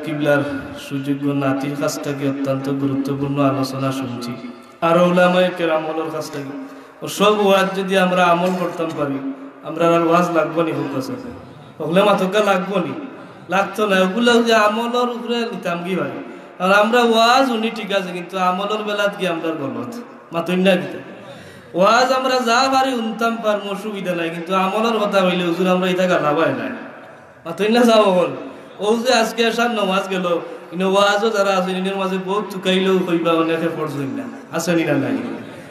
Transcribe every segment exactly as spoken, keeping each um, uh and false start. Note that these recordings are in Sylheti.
কিবলার সুযোগ্য নাতির কাছ থাকি অত্যন্ত গুরুত্বপূর্ণ আলোচনা শুনছি, আরো উলামায়ে কেরামর কাছ থাকি। ও সব ওয়াজ যুদি আমরা আমল করতাম পারি, আমরার আর ওয়াজ লাগবো নি? হকলে মাতউক্কা, লাগবো নি? লাগতো নায়। অগুলা অউ যে আমলর উপরে নিতাম কি ভাই? আর আমরা ওয়াজ হুনি ঠিক আছে, কিন্তু আমলর বেলাত গিয়া আমরার গলত। মাতইন না কিতা? ওয়াজ আমরা যা পারি হুনতাম পারমু, অসুবিধা নাই, কিন্তু আমলর কথা অইলে হুজুর আমরা ইতা গালাবায় নায়। মাতইন না যাও বল। অউ যে আজকে এশার নমাজ গেল, ইনো ওয়াজও যারা আছইন, ইনোর মাঝে বউত তুকাইলেও কইবা অনেকে পড়ছইন না। আছে নি না নাই?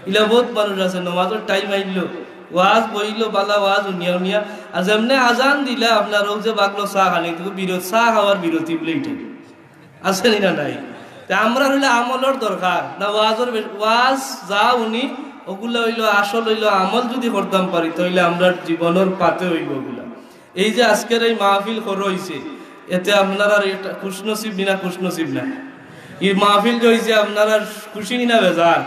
ইলা বউত মানুষ আছে, নমাজর টাইম আইলো, ওয়াজ বইলো, বালা ওয়াজ হুনিয়া হুনিয়া, আর যেমনে আজান দিলা আপনার অউ যে বাগলো চা খানি, কিন্তু বিরত, চা খাওয়ার বিরতি বুলে ইটা। আছে নি না নাই? তে আমরার অইলে আমলর দরকার না, ওয়াজর বেশ-, ওয়াজ যা হুনি, অগুলা অইলো আসল অইলো আমল যুদি করতাম পারি, তাইলে আমরার জীবনর পাতে অইবো অগুলা। এই যে আজকের এই মাহফিল করা অইছে, এতে আপনারার ইটা খুশনসিব নি না, খুশনসিব না? এই মাহফিল যে অইছে, আপনারার খুশি নি না বেজার?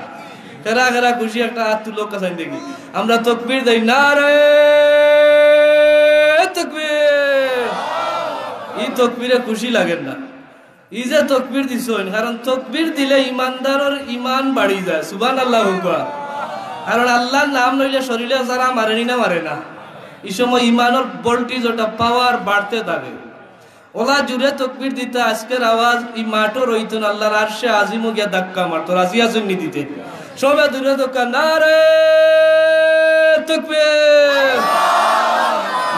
কেরা কেরা খুশি একটা আত তুলউক্কা চাইন দেখি। আমরা তকবির দেই, নারায়ে তকবির। ই তকবিরে খুশি লাগের না? ই যে তকবির দিছইন, কারণ তকবির দিলে ইমানদারর ইমান বাড়ি যায়। সুবহানাল্লাহ কউক্কা। কারণ আল্লার নাম লইলে শরীরে যারা মারে নি না, মারে না? ই সময় ইমানর ভোল্টেজ, ওটা পাওয়ার বাড়তে থাকে। অলা জুরে তকবির দিতা, আজকের আওয়াজ ই মাঠো রইতো না, আল্লার আরশে আজিমও গিয়া ধাক্কা মারতো। রাজি আছইন নি দিতে? সবে জুরে ধাক্কা, নারায়ে তকবির,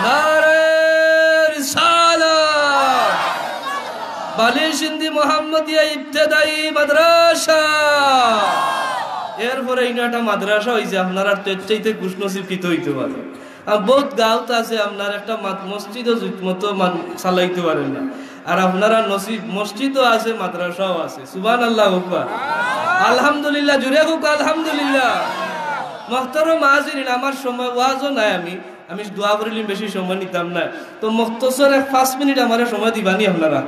নারায়ে রিসালাত। বালিশিন্দি মোহাম্মদিয়া ইবতেদায়ী মাদ্রাসা। এরপরে ইনো একটা মাদ্রাসা অইছে, আপনারার তো এর চাইতে খুশনসিব কিতা অইতে পারে? আর বউত গাঁওত আছে আপনার একটা মাদ-, মসজিদও ঠিক মতো মান-, চালাইতে পারেন না। আর আপনারা নসিব, মসজিদও আছে, মাদ্রাসাও আছে। সুবহানাল্লাহ কউক্কা। আলহামদুলিল্লাহ, জুরে কউক্কা আলহামদুলিল্লাহ। মুহতারাম হাজিরিন, আমার সময় ওয়াজও নাই, আমি, আমি দোয়া করিলিম, বেশি সময় নিতাম না। তো মুখতসর এক পাঁচ মিনিট আমারে সময় দিবা নি আপনারা?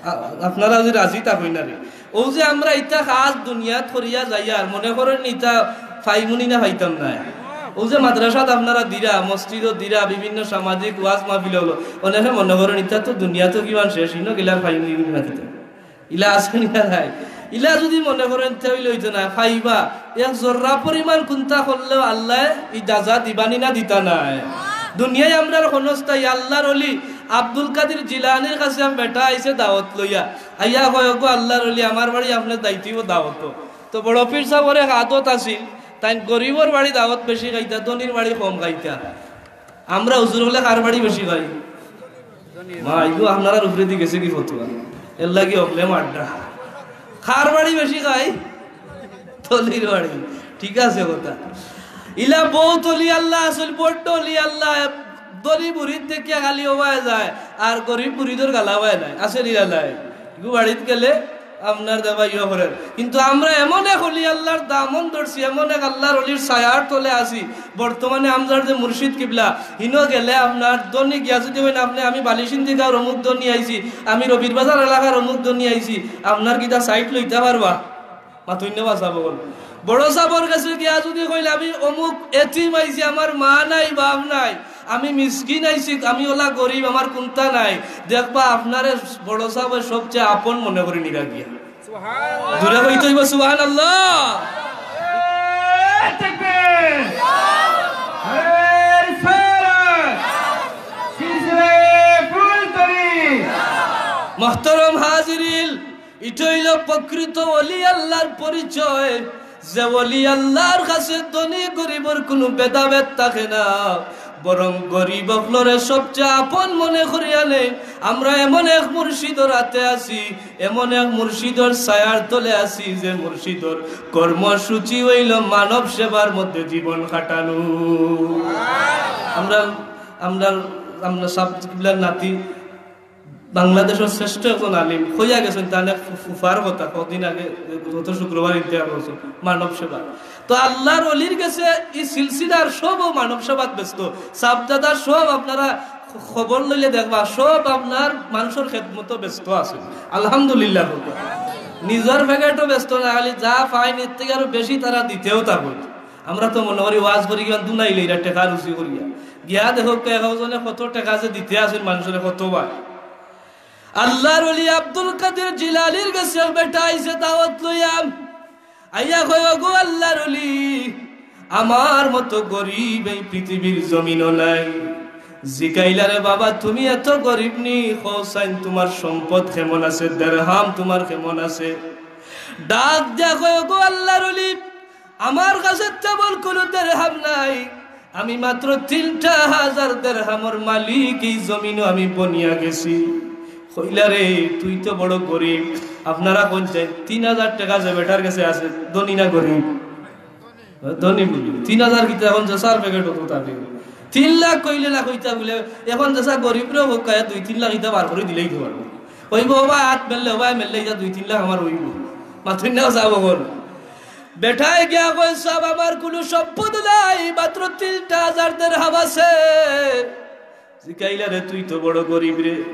আ-, আপনারা যুদি রাজি থাকইন না রে। অউ যে আমরা ইতা কাজ দুনিয়াত করিয়া যাইয়ার মনে করইন ইতা পাইমু নি না পাইতাম নায়। অউ যে মাদ্রাসাত আপনারা দিরা, মসজিদও দিরা, বিভিন্ন সামাজিক ওয়াজ মাহফিল অইলো, অনেকে মনে করইন ইতা তো দুনিয়াত কিমান শেষ, ইনো গেলে আর পাইমু নি না কিতা? ইলা আছে নি না নাই? ইলা যুদি মনে করইন তে অইলে অইতো না, পাইবা। এক জর্রা পরিমাণ কুন্তা করলেও আল্লায় ই জাযা দিবা নি না দিতা নায়। দুনিয়ায় আমরার ক্ষণস্থায়ী আল্লার ওলি আব্দুল কাদির জিলানীর কাছে আম বেটা আইছে দাওয়াত লইয়া। আইয়া কয়, "ওগো আল্লার ওলি, আমার বাড়ি আপনে যাইতে অইবো দাওয়াতো।" তো বড় পীর সাবর এক আদত আছিল, তাইন গরিবর বাড়ি দাওয়াত বেশি খাইতা, ধনীর বাড়ি কম খাইতা। আমরা হুজুর অকলে কার বাড়ি বেশি খাই? মা, ইগু আপনারার উপরেদি গেছে কি ফতুয়া? এরলাগি অকলে মাড্ডা। কার বাড়ি বেশি খাই? ধনীর বাড়ি। ঠিক আছে কথা। ইলা বউত ওলি আল্লা আছিল, বড্ড ওলি আল্লা, ধনী মুরিদ দেখিয়া খালি অবায় যায়, আর গরিব মুরিদর গালাবায় নাই। আছে নি না নাই? ইগু বাড়িত গেলে আপনার দেবা ইয়ে করের। কিন্তু আমরা এমন এক ওলি আল্লার দামন ধরছি, এমন এক আল্লার ওলির ছায়ার তলে আছি। বর্তমানে আমরার যে মুর্শিদ কিবলা, হিনো গেলে আপনার ধনী গিয়া যুদি কইন আপনে, "আমি বালিশিন্দি গাঁওর অমুক ধনী আইছি, আমি রবির বাজার এলাকার অমুক ধনী আইছি", আপনার কিতা সাইড লইতা পারবা? মাতইন না বা সাব অকল। বড় সাবর গেছে গিয়া যুদি কইন, "আমি অমুক এতিম আইছি, আমার মা নাই, বাপ নাই, আমি মিসকিন আইছি, আমি অলা গরিব, আমার কুন্তা নাই", দেখবা আপনারে বড় সাবে সবচেয়ে আপন মনে করি নিরা গিয়া। জুরে কইতে অইবো সুবহানাল্লাহ। নারায়ে তাকবীর। নারায়ে রিসালাত। সিলসিলায়ে ফুলতলি। মুহতারাম হাজিরিন, ইটা অইলো প্রকৃত ওলি আল্লার পরিচয়। যে ওলি আল্লার কাছে ধনী গরিবর কুনু ভেদাভেদ থাকে না, বরং গরিব অকলরে সবচেয়ে আপন মনে করিয়া নেয়। আমরা এমন এক মুর্শিদর আতে আছি, এমন এক মুর্শিদর ছায়ার তলে আছি, যে মুর্শিদর কর্মসূচি অইলো মানব সেবার মধ্যে জীবন কাটানো। আমরা, আমরা, আমরা সাব কিবলার নাতি, বাংলাদেশর শ্রেষ্ঠ একজন আলিম, কইয়া গেছইন, তান এক ফু-, ফুফার কথা, কদিন আগে, গত শুক্রবার ইন্তেকাল করছইন, মানব সেবা। তো আল্লার ওলির গেছে ই সিলসিলার সবও মানব সেবাত ব্যস্ত। সাবজাদা সব আপনারা খ-, খবর লইলে দেখবা, সব আপনার মানষর খেদমতো ব্যস্ত আছে। আলহামদুলিল্লাহ কউক্কা। নিজর পকেটো ব্যস্ত না, খালি যা পাইন এর থাকি আরো বেশি তারা দিতেও থাকইন। আমরা তো মনে করি ওয়াজ করি গিয়া দুনাইলে এরা টেকা রুজি করিয়া। গিয়া দেখউক্কা, একজনে কত টেকা যে দিতে আছইন মানষরে, কত বার। আল্লাহর ওলি আব্দুল কাদের জিলানীর গেছে এক বেটা আইছে দাওয়াত লইয়া। আইয়া কয়, "ওগো আল্লাহর ওলি, আমার মতো গরিব এই পৃথিবীর জমিনও নাই।" জিকাইলা, "রে বাবা, তুমি এত গরিব নি? কও চাইন তুমার সম্পদ কেমন আছে, দেরহাম তুমার কেমন আছে?" ডাক দিয়া কয়, "ওগো আল্লাহর ওলি, আমার কাছে তেমন কোনো দেরহাম নাই, আমি মাত্র তিনটা হাজার দেরহামর মালিক, এই জমিনও আমি বনিয়া গেছি।" কইলা, "রে, তুই তো বড় গরিব।" আপনারা কইন চাইন, তিন হাজার টেকা যে বেটার গেছে আছে, ধনী না গরিব? ধনী বলি। তিন হাজার কিতা অখন জেসার প্যাকেট অত থাকে। তিন লাখ কইলে না কইতা বুলে, অখন জেসা গরিবরে হউক, কায়া দুই তিন লাখ ইতা বার করি দিলেই তো পারবো। অইবো, ওবা আত মেললে, ওবা মেললে, ইতা দুই তিন লাখ আমার অইবো। মাতইন না যাবো বল। বেটায় গিয়া কয়, "সাব, আমার কুনু সম্পদ নাই, মাত্র তিনটা হাজার দেরহাম আছে।" জিকাইলা, "রে, তুই তো বড় গরিব রে,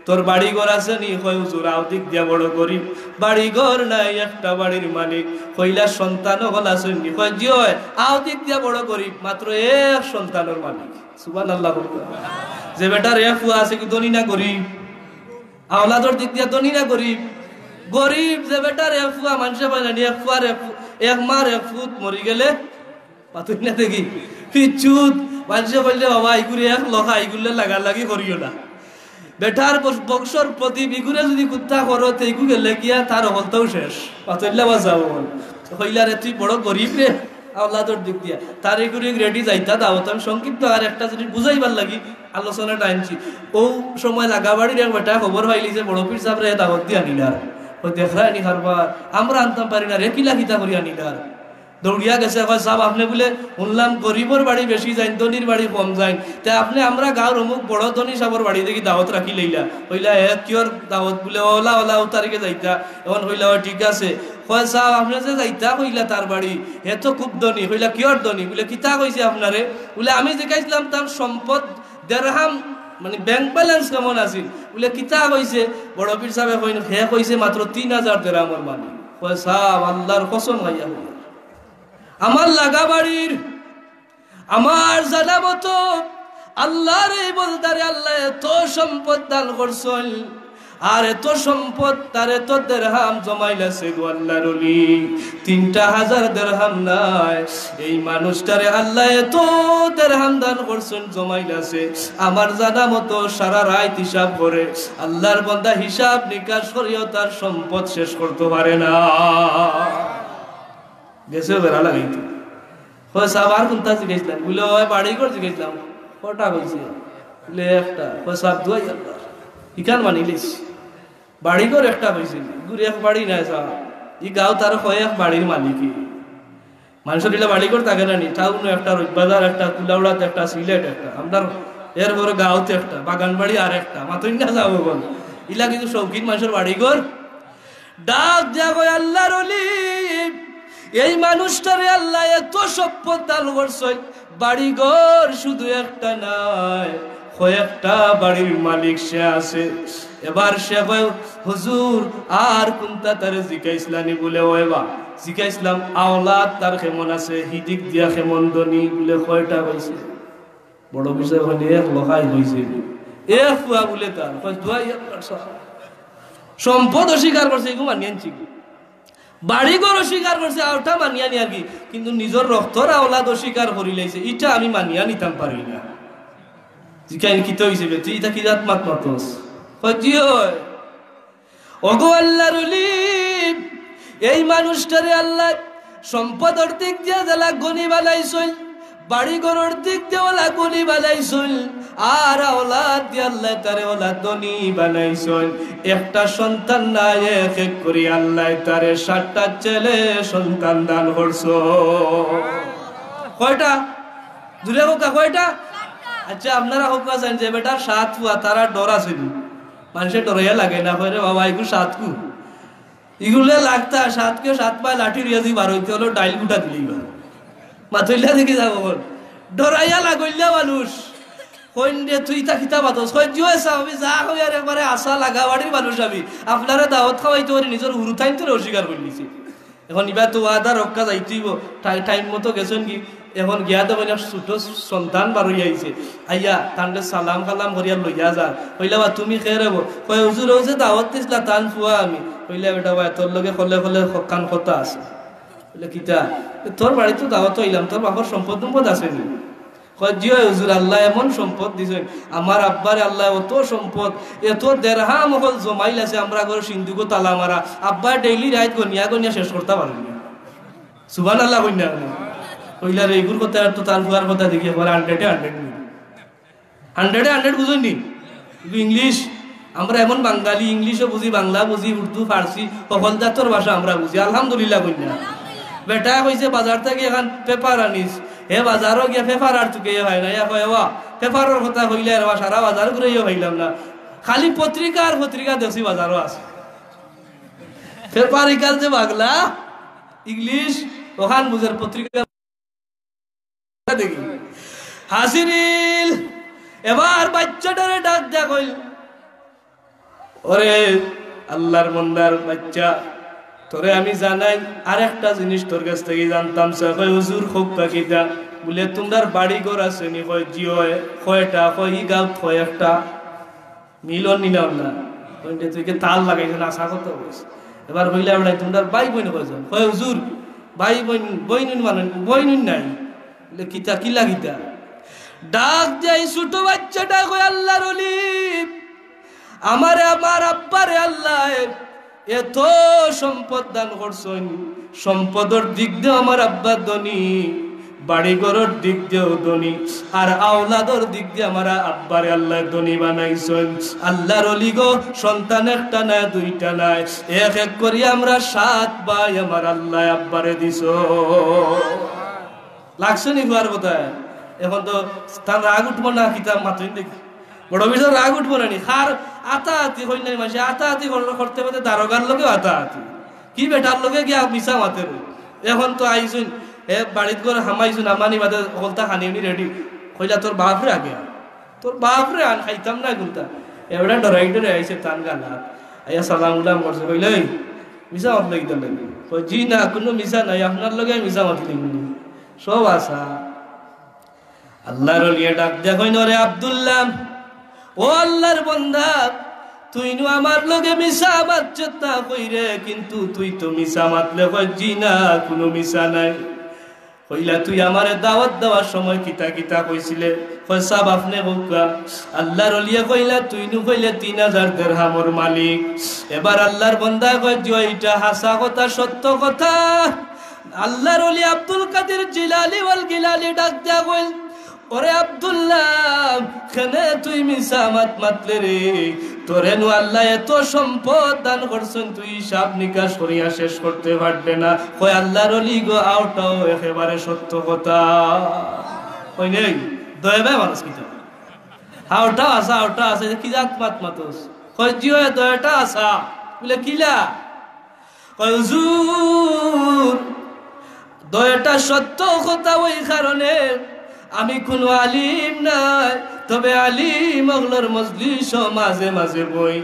তোর বাড়ি ঘর আছে নি?" কয়, "হুজুর, আও দিক দিয়া বড় গরিব, বাড়ি ঘর নাই, একটা বাড়ির মালিক।" কইলা, "সন্তান অকল আছে নি?" কয়, "জি অয়, আও দিক দিয়া বড় গরিব, মাত্র এক সন্তানর মালিক।" সুবহানাল্লাহ বলতো। যে বেটার এক ফুয়া আছে, কি ধনী না গরিব? আওলাদর দিক দিয়া ধনী না গরিব? গরিব। যে বেটার এক ফুয়া, মানষে কয় না নি, এক ফুয়ার এক ফু-, এক মার এক ফুত মরি গেলে, মাতইন না দেখি, পিচ্ছুত। মানষে কইলে, "বাবা, ইগুরে এক লখা, ইগুরলে লাগালাগি করিও না।" বেটার বংশ-, বংশর প্রদীপ, ইগুরে যুদি কুত্তা করো, তে ইগু গেলে গিয়া তার হকলতাউ শেষ। মাতইন না বা যাও বল। কইলা, "রে, তুই বড় গরিব রে, আওলাদর দিক দিয়া।" তার ইগুরে রেডি যাইতা দাওয়াত, আমি সংক্ষিপ্ত আর একটা জিনিস বুঝাইবার লাগি আলোচনাটা আনছি। অউ সময় লাগাবাড়ির এক বেটায় খবর পাইলিছে বড় পীর সাবরে দাওয়াত দিয়া আনিলার। কয়, "দেখরায় নি কারবার, আমরা আনতাম পারি না রে, কিলা কিতা করি আনিলার।" দৌড়িয়া গেছে, কয়, "সাব, আপনে বুলে হুনলাম গরিবর বাড়ি বেশি যাইন, ধনীর বাড়ি কম যাইন, তে আপনে আমরা গাঁওর অমুক বড় ধনী সাবর বাড়ি থাকি দাওয়াত রাখিলাইলা।" কইলা, "এ কিয়র দাওয়াত?" বুলে, "অলা অলা অউ তারিখে যাইতা।" অখন কইলা, "অয় ঠিক আছে।" কয়, "সাব, আপনে যে যাইতা কইলা তার বাড়ি, হে তো খুব ধনী।" কইলা, "কিয়র ধনী?" বুলে, "কিতা কইছে আপনারে?" বুলে, "আমি জিকাইছলাম তার সম্পদ, দেরহাম, মানে, ব্যাংক ব্যালেন্স কেমন আছিল?" বুলে, "কিতা কইছে?" বড় পীর সাবে কইন, "হে কইছে মাত্র তিন হাজার দেরহামর মালিক।" কয়, "সাব, আল্লাহর কসম খাইয়া কইয়ার, আমার লাগাবাড়ির, আমার জানা মতো আল্লাহর এই বন্দারে আল্লায় এত সম্পদ দান করছইন, আর এত সম্পদ, তার এত দেরহাম জমাইল আছে গো আল্লাহর ওলি, তিনটা হাজার দেরহাম নায়। এই মানুষটারে আল্লায় এত দেরহাম দান করছইন, জমাইল আছে, আমার জানা মতো সারা রাইত হিসাব করে, আল্লাহর বন্দা হিসাব নিকাশ করিয়াও তার সম্পদ শেষ করতো পারে না।" গেছে বেড়া লাগাইতো। কয়, "সাব, আর কুনটা জিকাইছলাম?" বুলে, "অয় বাড়ি ঘর জিকাইছলাম।" "কয়টা কইছে?" বুলে, "একটা।" কয়, "সাব, দুয়াই আল্লাহ, ইখান মানিলিস।" বাড়ি ঘর একটা কইছে, ইগুর এক বাড়ি নায় সাব। ই গাঁওত আরো কয় এক বাড়ির মালিক। মানষর ইলা বাড়ি ঘর থাকে না নি? টাউনো একটা, রোজবাজার একটা, কুলাউড়াত একটা, সিলেট একটা, আমরার এরপরে গাঁওত একটা, বাগানবাড়ি আর একটা, মাতইন না যাবো বল। ইলা কিন্তু শৌখিন মানষর বাড়ি ঘর। ডাক দিয়া কয়, "আল্লাহর ওলি, এই মানুষটারে আল্লায় এত সম্পদ দান করছইন, বাড়ি ঘর শুধু একটা নায়, কয়েকটা বাড়ির মালিক সে আছে।" এবার সে কয়, "হুজুর, আর কুনটা তারে জিকাইছলানি?" বুলে, "ওই বা, জিকাইছলাম আওলাদ তার কেমন আছে, হিদিক দিয়া কেমন ধনী?" বুলে, "কয়টা কইছে?" বড় বিষয় হইলে এক লখাই হইছে। এক ফুয়া বুলে তার, কয়, "দুয়াই আল্লাহর সাব।" সম্পদ অস্বীকার করছে, এগু মানি আনছি। বাড়ি ঘর অস্বীকার করছে, অটা মানিয়া নি আর কি, কিন্তু নিজর রক্তর আওলাদ অস্বীকার করিলাইছে, ইটা আমি মানিয়া নিতাম পারি না। জিকাইন, "কিতা অইছে বে? তুই ইতা কি জাত মাত মাতস?" কয়, "জি অয়।" ওগো আল্লাহর ওলি, এই মানুষটারে আল্লায় সম্পদর দিক দিয়া যেলা গনি বানাইছইন, বাড়ি ঘরর দিক দিয়া ওলা গনি বানাইছইন, আর আওলাদ দিয়া আল্লায় তারে ওলা ধনী বানাইছইন। একটা সন্তান নায়, এক এক করি আল্লায় তারে সাতটা ছেলে সন্তান দান করছইন। কয়টা? জুরে কউক্কা, কয়টা? আচ্ছা, আপনারা কউক্কা চাইন যে বেটার সাত ফুয়া, তারার ডর আছে নি? মানষে ডরাইয়া লাগে না, কয়, "রে বাবা, ইগু সাত কু।" ইগুলে লাগতা সাত কেউ সাত পায়ে লাঠি লইয়া যদি বার অইতে অইলে ডাইল গুটা দিলেই বার। মাতইলা দেখি যাবো বল। ডরাইয়া লাগইলা মানুষ। কইন রে, "তুই ইতা কিতা মাতস?" কয়, "জি অয় সাব, আমি যা কই আর একবারে আশা লাগাবাড়ির মানুষ আমি। আপনারে দাওয়াত খাওয়াইতে পারি, নিজর হুরুতাইন্তরে অস্বীকার করিলিছি।" এখন ইবা তো ওয়াদা রক্ষা যাইতে অইবো। টাই-, টাইম মতো গেছইন কি? এখন গিয়া দেখইন এক ছোট সন্তান বার অইয়া আইছে, আইয়া তানরে সালাম কালাম করিয়া লইয়া যার। কইলা, "বা তুমি কে রে বা?" কয়, "হুজুর, অউ যে দাওয়াত দিছলা তান ফুয়া আমি।" কইলা, "বেটা বা, তোর লগে খোলে খোলে হক্কান কথা আছে।" বলে, "কিতা?" "তোর বাড়িত তো দাওয়াত আইলাম, তোর বাপর সম্পদ টম্পদ আছে নি?" কয়, "জি অয় হুজুর, আল্লায় এমন সম্পদ দিছইন, আমার আব্বারে আল্লায় অত সম্পদ, এত দেরহাম অকল জমাইল আছে, আমরার ঘরর সিন্দুকো তালা মারা, আব্বায় ডেইলি রাইত গনিয়া গনিয়া শেষ করতা পারইন না।" সুবহানাল্লাহ কইন না? কইলা রে, ইগুর কথা আর তো তান ফুয়ার কথা দেখি একবার হান্ড্রেডে হান্ড্রেড নি। হান্ড্রেডে হান্ড্রেড বুঝইন নি? কিন্তু ইংলিশ, আমরা এমন বাঙালি, ইংলিশও বুঝি, বাংলা বুঝি, উর্দু, ফার্সি, হকল জাতর ভাষা আমরা বুঝি। আলহামদুলিল্লাহ কইন না? বেটায় কইছে, "বাজার থাকি এখান পেপার আনিস।" হে বাজারো গিয়া পেপার আর তুকাইয়া পায় না। ইয়া কয়, "ওয়া, পেপারর কথা কইলে আর ওয়া সারা বাজার ঘুরাইয়া পাইলাম না। খালি পত্রিকা আর পত্রিকা দেখছি বাজারো আছে।" পেপার ইখান যে বাংলা, ইংলিশ, অখান বুঝের পত্রিকা দেখি। হাজিরিন, এবার বাইচ্চাটারে ডাক দিয়া কইল, "ওরে আল্লার বন্দার বাইচ্চা, তোরে আমি জানাই, আরেকটা জিনিস তোর গেছ থাকি জানতাম চাই।" কয়, "হুজুর, কউক্কা কিতা?" বুলে, "তুমরার বাড়ি ঘর আছে নি?" কয়, "জি অয়।" "কয়টা?" কয়, "ই গাঁওত কয় একটা।" মিলন নিলাম না। কইন যে, "তুই কি তাল লাগাইছ না, হাছা কথা কইছ?" এবার কইলা, "বেটা, তুমরার ভাই বইন কয়জন?" কয়, "হুজুর, ভাই বইন, বইন মানে, বইন নাই।" বলে, "কিতা, কিলা কিতা?" ডাক দিয়া ই ছোট বাইচ্চাটায় কয়, "আল্লার অলি, আমারে আমার আব্বারে আল্লায় এত সম্পদ দান করছইন, সম্পদর দিক দিয়াও আমার আব্বা ধনী, বাড়ি ঘরর দিক দিয়াও ধনী, আর আওলাদর দিক দিয়া আমার আব্বারে আল্লায় ধনী বানাইছইন। আল্লার অলি গো, সন্তান একটা নায়, দুইটা নায়, এক এক করি আমরা সাত ভাই আমার আল্লায় আব্বারে দিছইন।" লাগছে নি ফুয়ার কথায়? এখন তো তান রাগ উঠবো না, কিতা মাতইন দেখি। বড় বিষয় রাগ উঠবো না নি? কার আতাআতি কইন না নি মানষে, আতাআতি কর-, করতে করতে দারোগার লগেও আতাআতি। কি বেটার লগে গিয়া মিছা মাতের। এখন তো আইছইন, এ বাড়িত ঘর হামাইছইন, হামানি বাদে হকলতা খানি উনি রেডি। কইলা, "তোর বাপরে আগে আন, তোর বাপরে আন, খাইতাম না কুন্তা।" এবারে ডরাই ডরাই আইছে তান গালাত। আইয়া সালাম উলাম করছে, কইলে, "এই, মিছা মাতলে কিতার লাগি?" কয়, "জি না, কুনু মিছা নাই, আপনার লগে মিছা মাতলি নি, সব হাছা।" আল্লার অলিয়ে ডাক দিয়া কইন, "ওরে আব্দুল্লাহ, ও আল্লার বন্দা, তুই নু আমার লগে মিছা মাতছত না কইরে, কিন্তু তুই তো মিছা মাতলে।" কয়, "জি না, কুনু মিছা নাই।" কইলা, "তুই আমারে দাওয়াত দেওয়ার সময় কিতা কিতা কইছিলে?" কয়, "সাব, আপনে কউক্কা।" আল্লার অলিয়ে কইলা, "তুই নু কইলে তিন হাজার দেরহামর মালিক।" এবার আল্লার বন্দায় কয়, "জি অয়, ইটা হাছা কথা, সত্য কথা।" আল্লার অলি আব্দুল কাদির জিলানী ওয়াল গিলানী ডাক দিয়া কইল, "ওরে আব্দুল্লাহ, কেনে তুই মিছা মাত মাতলে রে? তোরে নু আল্লায় এত সম্পদ দান করছইন, তুই হিসাব নিকাশ করিয়া শেষ করতে পারবে না।" কয়, "আল্লার অলি গো, অউটাও একেবারে সত্য কথা।" কই নাই? দয়া ভাই মানুষ কিতা? অউটাও হাছা, অউটাও হাছা, কি জাত মাত মাতস? কয়, "জি অয়, দয়াটা হাছা।" বুলে, "কিলা?" কয়, "হুজুর, দয়াটা সত্য কথা ওই কারণে, আমি কুনু আলিম নায়, তবে আলিম অকলর মজলিসো মাঝে মাঝে বই।"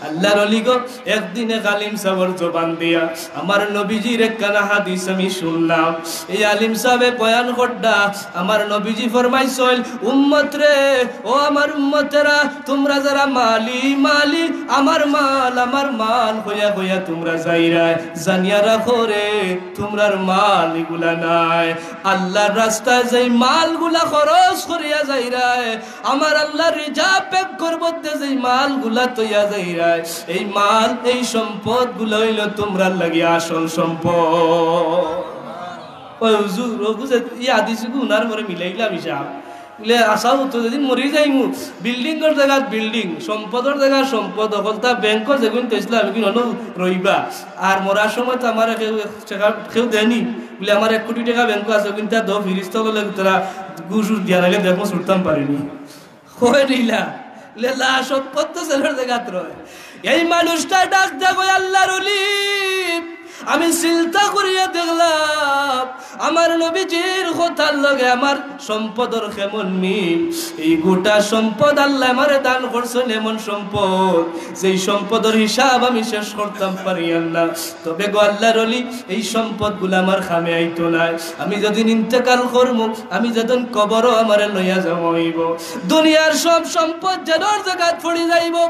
আল্লার অলি গো, একদিন এক আলিম সাবর জবান দিয়া আমার নবীজির একখানা হাদিস আমি শুনলাম। এই আলিম সাবে বয়ান কররা, আমার নবীজি ফরমাইছইন, "উম্মত রে, ও আমার উম্মতেরা, তুমরা যারা মালি, মালি, আমার মাল, আমার মাল কইয়া কইয়া তুমরা যাইরায়, জানিয়া রাখো রে, তুমরার মাল ইগুলা নায়। আল্লার রাস্তায় যেই মালগুলা খরচ করিয়া যাইরায়, আমার আল্লার রিজার্ভ ব্যাংকর মধ্যে যেই মালগুলা থইয়া যাইরায়, এই মাল, এই সম্পদগুলা অইলো তুমরার লাগি আসল সম্পদ।" কয়, "হুজুর, ও বুঝে ই হাদিসগু হুনার পরে মিলাইলাম হিসাব।" বুলে, "আচ্ছা, ও তো যেদিন মরি যাইমু, বিল্ডিংর জাগাত বিল্ডিং, সম্পদর জাগাত সম্পদ, হকলতা ব্যাংকো যেগুন থইছলাম, এগুন অনো রইবা। আর মরার সময় তো আমারে কেউ এক টেকা, কেউ দেয়নি।" বুলে, "আমার এক কোটি টেকা ব্যাংকো আছে, কিন্তু দ ফিরিস্তা অকলে তারা ঘুষ উস দিয়া নাইলে দেখমু ছুটতাম পারিনি।" কয় নিলা, বুলে, "লা, সম্পদ তো ছেলের জাগাত রয়।" এই মানুষটা ডাক দিয়া কয়, "আল্লার অলি, আমি চিন্তা করিয়া দেখলাম, আমার নবীজির কথার লগে আমার সম্পদর কেমন মিল। এই গোটা সম্পদ আল্লায় আমারে দান করছইন, এমন সম্পদ, যেই সম্পদর হিসাব আমি শেষ করতাম পারিয়ার না। তবে গো আল্লার অলি, এই সম্পদগুলা আমার কামে আইতো নায়। আমি যেদিন ইন্তেকাল করমু, আমি যেদিন কবরো আমারে লইয়া যাওয়া অইবো, দুনিয়ার সব সম্পদ যেনর জাগাত পড়ি যাইবো,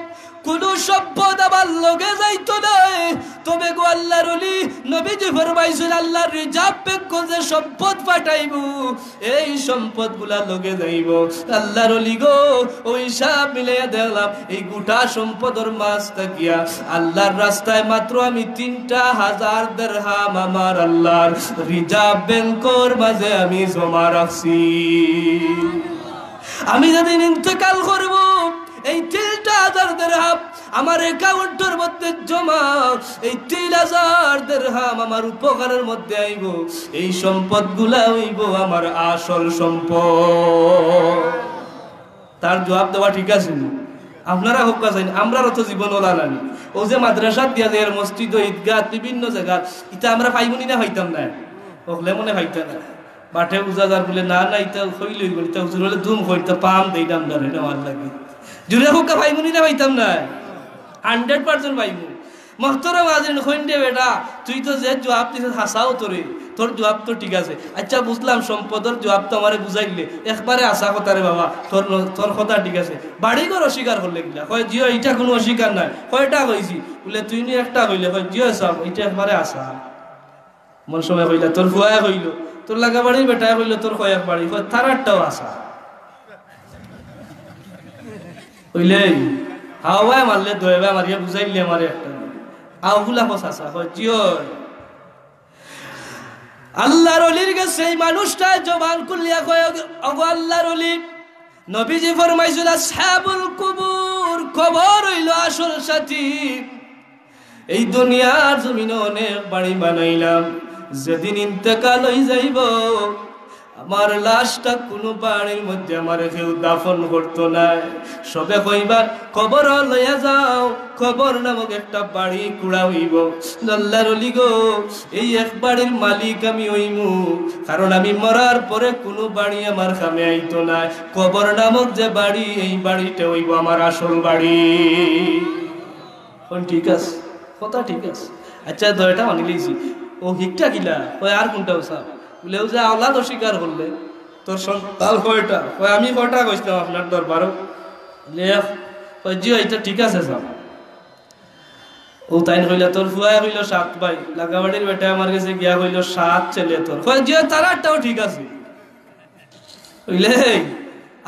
কুনু সম্পদ আমার লগে যাইতো নায়। তবে গো আল্লার অলি, নবীজি ফরমাইছইন, আল্লার রিজার্ভ ব্যাংকো যে সম্পদ পাঠাইবো, এই সম্পদগুলা লগে যাইবো। আল্লার অলি গো, অউ হিসাব মিলাইয়া দেখলাম, এই গোটা সম্পদর মাঝ থাকিয়া আল্লার রাস্তায় মাত্র আমি তিনটা হাজার দিরহাম আমার আল্লার রিজার্ভ ব্যাংকর মাঝে আমি জমা রাখছি। আমি যেদিন ইন্তেকাল করমু, এই তিনটা হাজার দিরহাম আমার অ্যাকাউন্টর মধ্যে জমা, এই তিন হাজার দিরহাম আমার উপকারর মধ্যে আইবো। এই সম্পদগুলা অইবো আমার আসল সম্পদ। তার জবাব দেওয়া ঠিক আছে নি? আপনারা কউক্কা চাইন, আমরারও তো জীবন অলা নানি। অউ যে মাদ্রাসাত দিয়া যাইয়ার, মসজিদো, ঈদগাহ, বিভিন্ন জাগাত, ইতা আমরা পাইমুনি না পাইতাম না? অকলে মনে পাইতা না। বাটে বুঝা যার বুলে, না, না, ইতা কইলে অইবো, ইতা হুজুর অকলে দুম কইন, ইতা পাম দেইন আমরারে নেওয়ার লাগি। জুরে কউক্কা পাইমুনি না পাইতাম না? হান্ড্রেড পার্সেন্ট পাইমু। মোহতরম হাজিরিন, কইন রে বেটা, তুই তো যে জবাব দিছস হাছাউ তো রে, তোর জবাব তো ঠিক আছে। আইচ্ছা, বুঝলাম, সম্পদর জবাব তো আমারে বুঝাইলে, একবারে হাছা কথা রে বাবা, তোর ন-, তোর কথা ঠিক আছে। বাড়ি ঘর অস্বীকার করলে কিলা? কয়, জি অয়, ইটা কুনু অস্বীকার নায়। কয়টা কইছি? বুলে, তুই নি একটা কইলে। কয়, জি অয় সাব, ইটা একবারে হাছা। এমন সময় কইলা, তোর ফুয়ায় কইলো, তোর লাগা বাড়ির বেটায় কইলো, তোর কয়েক বাড়ি, কয়, তারারটাও হাছা। কইলে, হাওয়ায় মারলে দোয়ায় মারিয়া বুঝাইলে আমারে একটা। আউগুলা কস হাছা, কয়, জি অয়। আল্লার অলির গেছে এই মানুষটায় জবান খুলিয়া কয়, ওগো আল্লার অলি, নবীজি ফরমাইছইন, আসহাবুল কুবুর, কবর অইলো আসল সাথী। এই দুনিয়ার জমিনো অনেক বাড়ি বানাইলাম, যেদিন ইন্তেকাল অই যাইবো, আমার লাশটা কুনু বাড়ির মধ্যে আমারে কেউ দাফন করতো নায়। সবে কইবা, কবরো লইয়া যাও, কবর নামক একটা বাড়ি কুড়া অইবো। আল্লার অলি গো, এই এক বাড়ির মালিক আমি অইমু, কারণ আমি মরার পরে কুনু বাড়ি আমার কামে আইতো নায়। কবর নামক যে বাড়ি, এই বাড়িটা অইবো আমার আসল বাড়ি। অখন ঠিক আছে, কথা ঠিক আছে। আইচ্ছা, দয়টা মানি লইছি। অউ হিকটা কিলা? কয়, আর কুনটা উসা? বুলে, অউ যে আওলাদ অস্বীকার করলে, তোর সন্তান কয়টা? কয়, আমি কয়টা কইছলাম আপনার দরবারো? বুলে, এক। কয়, জি অয়, ইটা ঠিক আছে সাব। অউ তাইন কইলা, তোর ফুয়ায় কইলো সাত ভাই, লাগাবাড়ির বেটায় আমার গেছে গিয়া কইলো সাত ছেলে তোর। কয়, জি অয়, তারারটাও ঠিক আছে। কইলে,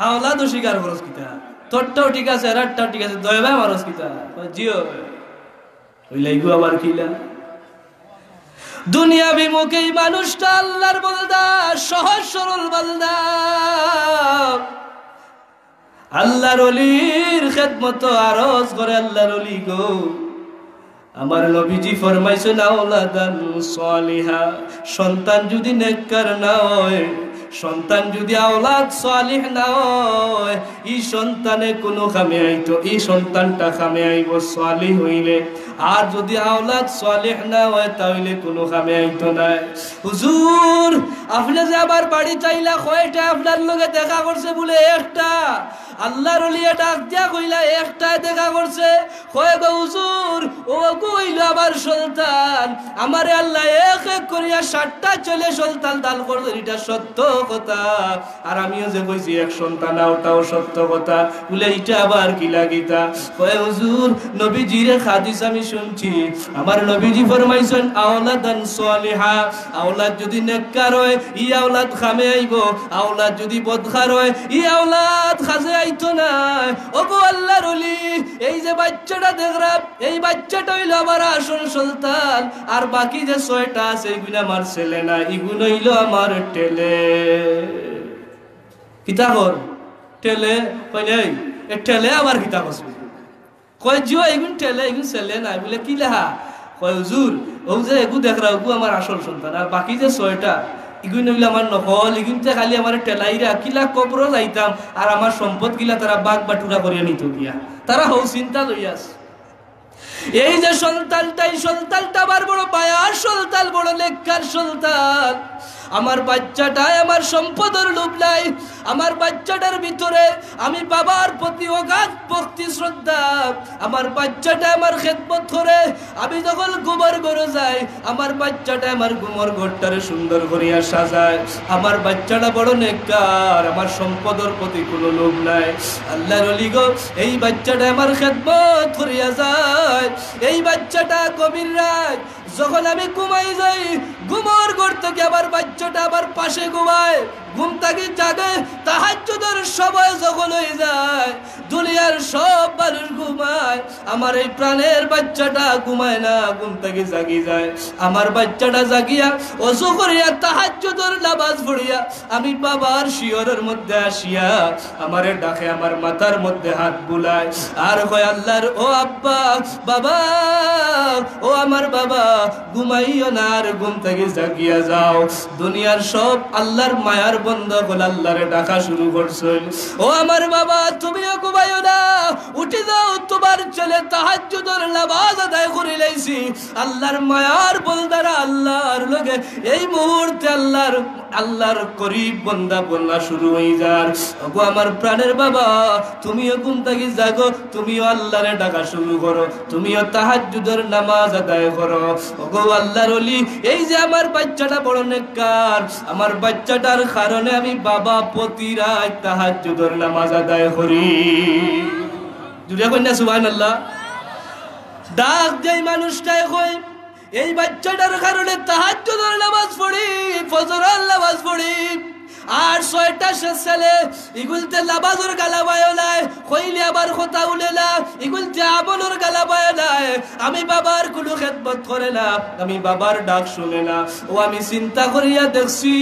আওলাদ অস্বীকার করস কিতা? তোরটাও ঠিক আছে, এরারটাও ঠিক আছে, দোয়ায় মারস কিতা? কয়, জি অয়। কইলে, ইগু আবার কিলা? দুনিয়া বিমুখ এই মানুষটা আল্লার বান্দা, সহজ সরল বান্দা। আল্লার অলির খেদমতো আরজ করে, আল্লার অলি গো, আমার নবীজি ফরমাইছইন, আওলাদান সালিহা, সন্তান যুদি নেককার না অয়, সন্তান যুদি আওলাদ সালিহ না অয়, ই সন্তানে কুনু কামে আইতো, ই সন্তানটা কামে আইবো সালিহ অইলে। আর যুদি আওলাদ সালিহ না অয়, তা অইলে কুনু কামে আইতো নায়। হুজুর, আপনে যে আমার বাড়িত আইলা, কয়টায় আপনার লগে দেখা করছে? বুলে, একটা। আল্লার অলিয়ে ডাক দিয়া কইলা, একটায় দেখা করছে। কয়, গো হুজুর, অগু অইলো আমার সন্তান, আমারে আল্লায় এক এক করিয়া সাতটা ছেলে সন্তান দান করছইন, ইটা সত্য কথা। আর আমিও যে কইছি এক সন্তান, অটাও সত্য কথা। বুলে, ইটা আবার কিলা কিতা? কয়, হুজুর, নবীজির এক হাদিস আমি শুনছি, আমার নবীজি ফরমাইছইন, আওলাদান সালিহা, আওলাদ যুদি নেককার অয়, ই আওলাদ কামে আইবো, আওলাদ যুদি বদকার অয়, ই আওলাদ কাজে আইতো নায়। ওগো আল্লার অলি, এই যে বাইচ্চাটা দেখরাম, এই বাইচ্চাটা অইলো আমার আসল সন্তান, আর বাকি যে ছয়টা আছে, ইগুন আমার ছেলে না, ইগুন অইলো আমার টেলে। কিতা কর? টেলে। কইলে, এই, এ টেলে আবার কিতা কস? কয়, জি অয়, ইগুন টেলে, ইগুন ছেলে নায়। বুলে, কিলা? কয়, হুজুর, অউ যে এগু দেখরা, অগু আমার আসল সন্তান, আর বাকি যে ছয়টা, ইগুন অইলো আমার নকল, ইগুনতে খালি আমারে টেলাইরা, কিলা কবরো যাইতাম, আর আমার সম্পদগিলা তারা বাগ বাটুরা করিয়া নিতো গিয়া। তারা হউ চিন্তা লইয়া আছে। এই যে সন্তানটা, এই সন্তানটা আমার বড় মায়ার সন্তান, বড় নেককার সন্তান। আমার বাচ্চাটায় আমার সম্পদর লোভ নাই। আমার বাচ্চাটার ভিতরে আমি বাবার প্রতি অগাধ ভক্তি শ্রদ্ধা। আমার বাচ্চাটা আমার খেদমত করে। আমি যখন ঘুমর ঘরো যাই, আমার বাচ্চাটা আমার ঘুমর ঘরটারে সুন্দর করিয়া সাজায়। আমার বাচ্চাটা বড় নেককার, আমার সম্পদর প্রতি কোনো লোভ নাই। আল্লাহর ওলি গো, এই বাচ্চাটা আমার খেদমত করিয়া যায়। এই বাচ্চাটা গভীর রাত যখন আমি ঘুমাই যাই, ঘুমর ঘর থাকি আমার বাচ্চাটা আমার পাশে ঘুমায়, ঘুম থাকি জাগে, তাহাজ্জুদর সময় যখন হয়ে যায়, দুনিয়ার সব মানুষ ঘুমায়, আমার এই প্রাণের বাচ্চাটা ঘুমায় না, ঘুম থাকি জাগি যায়। আমার বাচ্চাটা জাগিয়া অজু করিয়া তাহাজ্জুদর নামাজ পড়িয়া আমি বাবার শিয়রর মধ্যে আসিয়া আমারে ডাকে, আমার মাথার মধ্যে হাত বুলায়, আর কয়, "আল্লাহর ও আব্বা, বাবা, ও আমার বাবা, ঘুমাইও না, আর ঘুম থাকি জাগিয়া যাও।" দুনিয়ার সব আল্লাহর মায়ার বন্দা অকল আল্লাহরে ডাকা শুরু করছইন, "ও আমার বাবা, তুমিও ঘুমাইও না, উঠি যাও, তোমার ছেলে তাহাজ্জুদর নামাজ আদায় করি লাইছি।" আল্লাহর মায়ার বন্দারা আল্লাহর লগে এই মুহূর্তে আল্লাহর, আল্লাহর করিব বন্দা বনা শুরু হয়ে যার। ওগো আমার প্রাণের বাবা, তুমিও ঘুম থাকি জাগো, তুমিও আল্লাহরে ডাকা শুরু করো, তুমিও তাহাজ্জুদর নামাজ আদায় করো। ওগো আল্লাহর ওলি, এই যে আমার বাচ্চাটা বড় নেককার, আমার বাচ্চাটার কারণে আমি বাবা প্রতি রাত তাহাজ্জুদর নামাজ আদায় করি। জুড়ে কইন না সুবহানাল্লাহ। ডাক দেই মানুষটায় কই, এই বাচ্চাটার কারণে তাহাজ্জুদর নামাজ পড়ি, ফজরর নামাজ পড়ি। আর ছয়টা সে ছেলে, ইগুলতে নামাজর গালাবায় নাই, কইলে আবার কথা উলে না, ইগুলতে আমলর গালাবায় নাই। আমি বাবার কোনো খেদমত করে না, আমি বাবার ডাক শুনে না। ও আমি চিন্তা করিয়া দেখছি,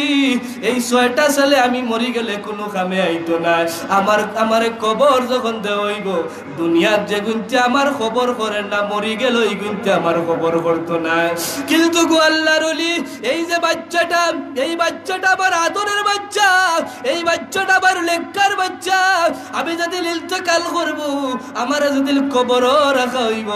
এই ছয়টা ছেলে আমি মরি গেলে কোনো কামে আইতো না। আমার, আমারে কবর যখন দেওয়া হইব, দুনিয়ার যে গুনতে আমার কবর করে না, মরি গেল এই গুনতে আমার কবর করতো না। কিন্তু গো আল্লাহর ওলি, এই যে বাচ্চাটা, এই বাচ্চাটা আমার আদরের বাচ্চা, এই বাচ্চাটা আমার নেককার বাচ্চা, আমি যদি ইন্তেকাল করব, আমারে যদি কবরও রাখা হইব,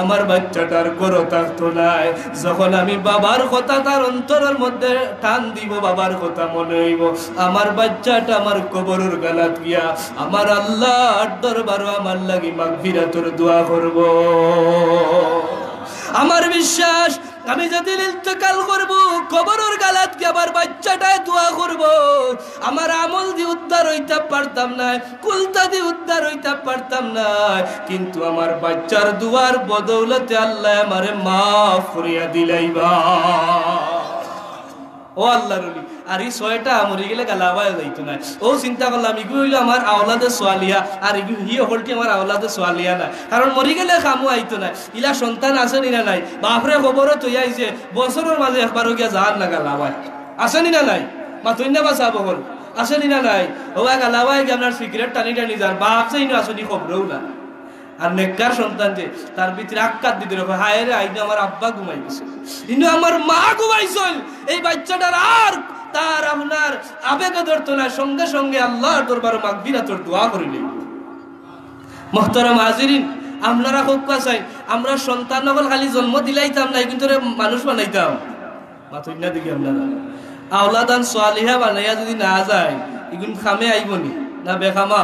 আমার বাচ্চাটার ঘরও থাকতো নায়। যখন আমি বাবার কথা তার অন্তরের মধ্যে টান দিব, বাবার কথা মনে হইব, আমার বাচ্চাটা আমার কবরর গালাত গিয়া আমার আল্লাহর দরবারও আমার লাগি মাগফিরাতর দোয়া করব। আমার বিশ্বাস, আমি যদি ইন্তেকাল করব, কবরর গালাত গিয়া আমার বাচ্চাটায় দোয়া করব। আমার আমল দি উদ্ধার হইতাম পারতাম না, কুলতা দি উদ্ধার হইতাম পারতাম না, কিন্তু আমার বাচ্চার দোয়ার বদৌলতে আল্লাহ আমারে মাফ করিয়া দিলাইবা। ও আল্লাহর ওলি, আর এই ছয়টা মরি গেলে গালাবায় যাইতো না। ও চিন্তা করলাম, ইগু হইলো আমার আওলাদে সোয়ালিয়া, আর ইগু হি হকলটি আমার আওলাদে সোয়ালিয়া না, কারণ মরি গেলে কামও আইতো না। ইলা সন্তান আছে নি না নাই? বাপরে কবরো থইয়া আইছে, বছরর মাঝে একবারও গিয়া যার না গালাবায়। আছে নি না নাই? মাতইন না বা সাব অকল। আছে নি না নাই? ও বা গালাবায় গিয়া আপনার সিগারেট টানি টানি যার, বাপ যে ইনো আছে নি কবরও না। আর নেককার সন্তান যে, তার ভিতরে আক্কাত দিতে রকম, "হায় রে, ইনো আমার আব্বা ঘুমাই গেছে, ইনো আমার মা ঘুমাইছইন।" এই বাচ্চাটার আর তার আপনার আবেগে ধরতো না, সঙ্গে সঙ্গে আল্লাহর দরবারো মাগফিরাতর দোয়া করিলে। মোহতারাম হাজিরিন, আপনারা কউক্কা চাই, আমরা সন্তান অকল খালি জন্ম দিলাইতাম না, কিন্তু রে মানুষ বানাইতাম। মাতইন না দেখি আপনারা। আওলাদান সোয়ালিহা বানাইয়া যদি না যায়, ইগুন কামে আইবো নি? না বেকামা?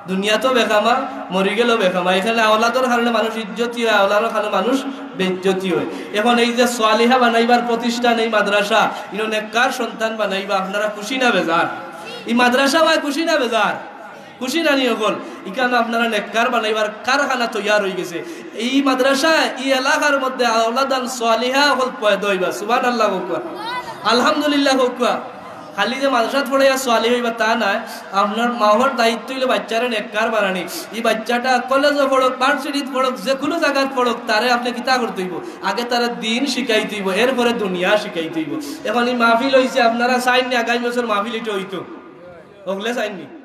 দুনিয়াত বেকামা, মরি গেলেও বেকামা। এখানে আওলাদর কারণে মানুষ ইজ্জতি হয়, আওলাদর কারণে মানুষ বেইজ্জতি হয়। এখন এই যে সোয়ালিহা বানাইবার প্রতিষ্ঠান, এই মাদ্রাসা, ইনো নেককার সন্তান বানাইবা, আপনারা খুশি না বেজার? এই মাদ্রাসা ভাই খুশি না বেজার? খুশি না নি অকল? ইখান আপনারা নেককার বানাইবার কারখানা তৈয়ার হয়ে গেছে। এই মাদ্রাসায়, এই এলাকার মধ্যে আওলাদান সোয়ালিহা অকল পয়দা হইবা। সুবহানাল্লাহ কউক্কা, আলহামদুলিল্লাহ কউক্কা। খালি যে মাদ্রাসাত পড়াইয়া সোয়ালিহা হইবা তা নায়, আপনার মাওর দায়িত্ব হইলো বাচ্চারে নেককার বানানি। এই বাচ্চাটা কলেজো পড়ুক, ভার্সিটিত পড়ুক, যে কোনো জাগাত পড়ুক, তারে আপনে কিতা করতে হইব? আগে তারে দিন শিখাইতে হইব, এরপরে দুনিয়া শিখাইতে হইব। এখন এই মাহফিল হইছে, আপনারা চাইন নি আগামী বছর মাহফিল ইটা হইতো? হকলে চাইন নি?